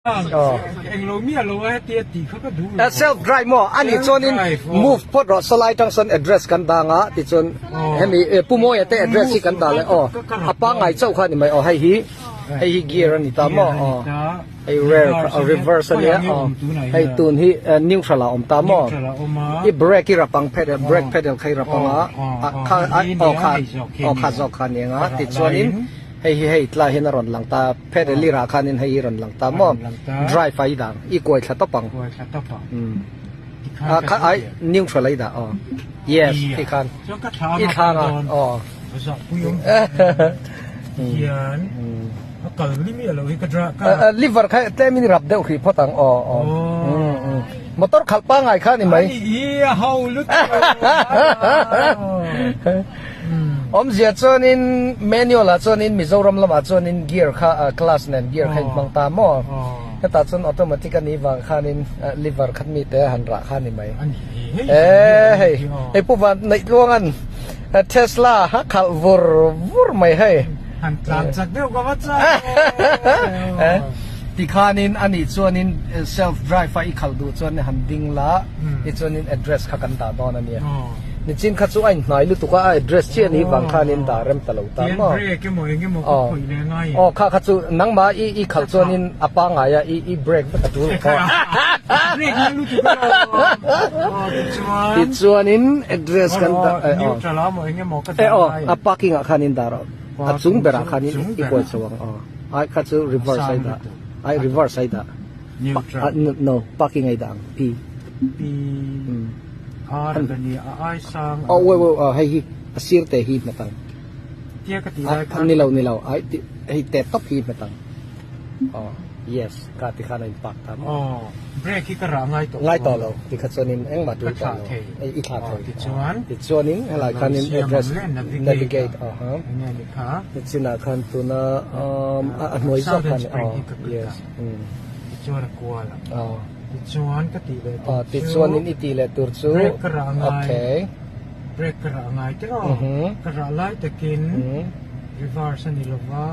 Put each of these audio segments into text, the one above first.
Englo miah lo a hetia tih kha ka duh lo. Self drive maw? Ani chuanin move phawt rawh sawlai tang sawn address kan dang a tichuan hemi Pu Mawia te address hi kan dah leh aw a pangngai chauh kha a ni mai aw hei hi hei hi gear a ni ta maw aw hei rear reverse a nia aw hei tun hi neutral ah a awm ta maw i brake i rapang pedal brake pedal kha i rapang a kha aw kha aw kha zawk kha a ni ang a tichuanin Hei hi hei tlai hian a rawn lang ta, phet e lirah khanin hei hi rawn lang ta maw? Drive a i dah ang, i kuai thla tawp ang. Kuai thla tawp ang. Umm. Ah kha ai neutral a i dah aw. Yes, ti khan. Chuan ka thla I thla nga aw. Zah pui awm hian a kal ni miah lo hi ka dra ka. Liver kha tlem in i rap deuh hrih phawt ang aw aw. Motor khalh pangai kha ni mai. Ani hi a ho lutuk. Awmzia chuanin manual ah chuanin Mizoram lamah chuanin gear kha clutch nen gear kha inhmang ta maw? Hetah chuan automatic a nih vang khanin lever khat mite a han rah kha a ni mai. E hei hei Pu Van neih tluangan Tesla a khalh vur vur mai hei. Han tlan chak deuh ka va chak e. Tikhanin a nih chuanin self drive a i khalh duh chuan han ding la tichuanin address kha kan dah dawn a nia. Nichin kha chu a inhnai lutuk a, a address chiah ni vang khanin dah rem ta lo ta maw? Tian brake emaw eng emaw ka khawih leh ngai em? Aw kha kha chu nangmah i i khalh chuanin a pangngai a i i brake vek a tul kha. Brake ngai lutuk a aw tichuan. Tichuanin address kan dah aw neutral a maw eng emaw ka dah ngai aw a parking ah khanin dah rawh a chung berah khanin i kuai chho ang aw ai kha chu reverse a i dah ai reverse a i dah. Neutral. No parking a i dah ang P. P. Ar ka ni a ai sang a. Oh wait wait hei hi a sir te hi hmet ang. Tia ka ti lai khan. Ni lo ni lo ai hei te top hi hmet ang. Oh yes ka ti khan a in park ta maw. Oh brake hi ka rah ngai tawh. Ngai tawh lo ti kha chuan in engmah tul tawh lo. I thla thei. Ti chuan. Ti chuan in helai khan in address navigate aha. Enge ni kha. Ti chinah khan tuna a hnuai zawk khan oh yes. Ti chuan a kual a. Tichuan ka tih leh tur chu. Tichuanin i tih leh tur chu. Break ka rah ngai. Okay. Break ka rah ngai tiraw. Ka rah lai takin reverse a ni lova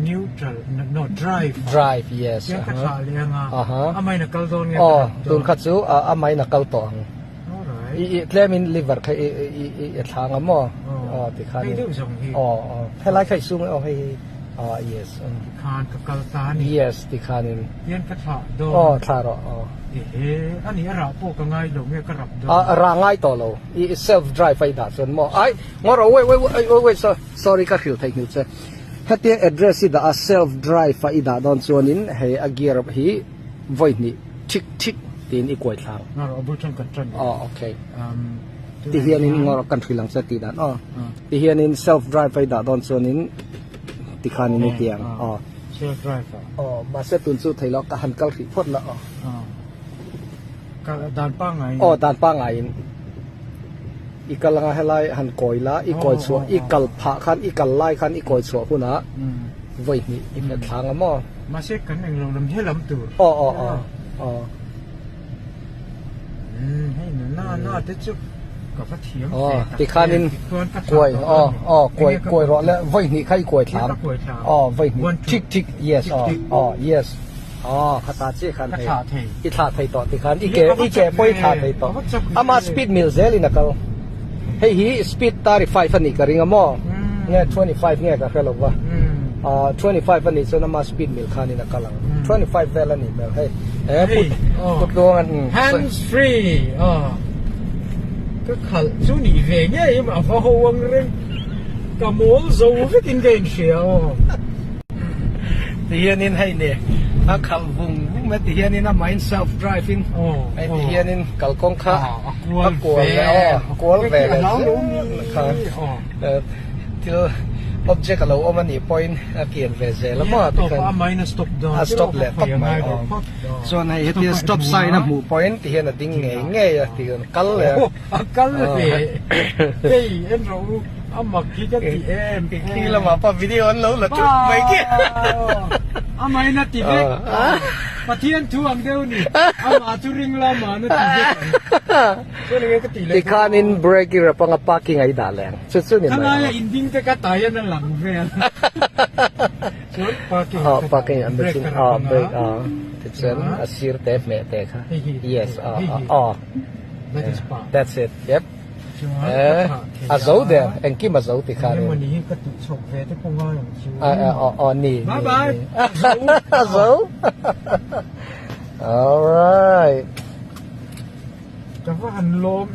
neutral no drive. Drive yes. Tiang ka thlah leh anga. Amahin a kal dawn nge. Aw tun kha chu amahin a kal tawh ang. Alright. I tlemin liver kha i i thlang a maw. Aw tikhan. Hei deuh zawng hi. Aw aw helai kha i sung e aw hei hi. Aw yes. Tikhan ka kal ta a ni. Yes tikhanin. Hian ka thlah dawn. Aw thlah rawh aw. Ehe a ni a rah pawh ka ngai lo nge ka rap dawn. A rah ngai tawh lo i self drive a i dah chuan maw ai ngaw rawh wait wait wait wait sorry ka hrilh theih nghilh che hetia address i dah a self drive a i dah dawn chuanin hei a gear hi vawi hnih thik thik tiin i kuai thlang. Ngaw rawh a bul tan kan tan. Aw okay. Ti hianin ngaw rawh kan hrilh ang che tih dan aw. Ti hianin self drive a i dah dawn chuanin tikhan in i ti ang aw. Self drive a. Aw mahse tun chu thei lo ka han kal hrih phawt la aw. Kal dan pangngai in. Aw dan pangngai in i kal anga helai han kawi la i kawi chhuah i kal phah khan i kal lai khan i kawi chhuah hunah vawi hnih i hmet thlang a maw. Mahse kan englo lam he lam tur. Aw aw aw aw. Hei na na te chu ka va thiam ve tak tikhanin kuai aw aw kuai kuai rawh le vawi hnih kha i kuai thlam aw vawi hnih thik thik yes aw aw yes aw khata chiah khan hei i thlah thei tawh tikhan i ke i ke pawh i thlah thei tawh ama speed mil zelin a kal hei hi speed 35 a nih ka ring a maw nge 25 nge ka hre lo va 25 a nih chuan ama speed mil khanin a kal ang 25 vel a nih hmel hei. Eh put put luang an hands free a ka khalh chu nih ve ngei a va ho ang reng ka mawl zo vek in ka inhria aw ti hianin hei ni a khalh vung vung mai ti hianin a mahin self drive in hei ti hianin kalkawng kha a kual ve aw a kual ve leh kha thil object a lo awm a nih pawhin a kian ve zel a maw tikhan a main a stop dawn a stop leh tawp mai aw chuan hei hetia stop sign a hmuh pawhin ti hian a ding ngei ngei a ti hian kal leh a kal leh hei en rawh u a mak hi ka ti em khi lamah pawh video an lo la ṭup mai khi a main a ti vek Pathian thu ang deuh ni amah chu ring lamah an a ti vek ang. Tikhanin brake i rap anga parking a i dah leh ang. Chu chu ni mai. Khalaia in ding te ka tai an a lang vel. Chuan parking ah parking an brake ah brake ah tichuan a sir te hmeh te kha yes ah ah that's it yep eh a zo der engkim a zo ti khan in ka tih chhawk ve te pawh ngai ang chu ah ah ni bye bye a zo alright ka va han lawm.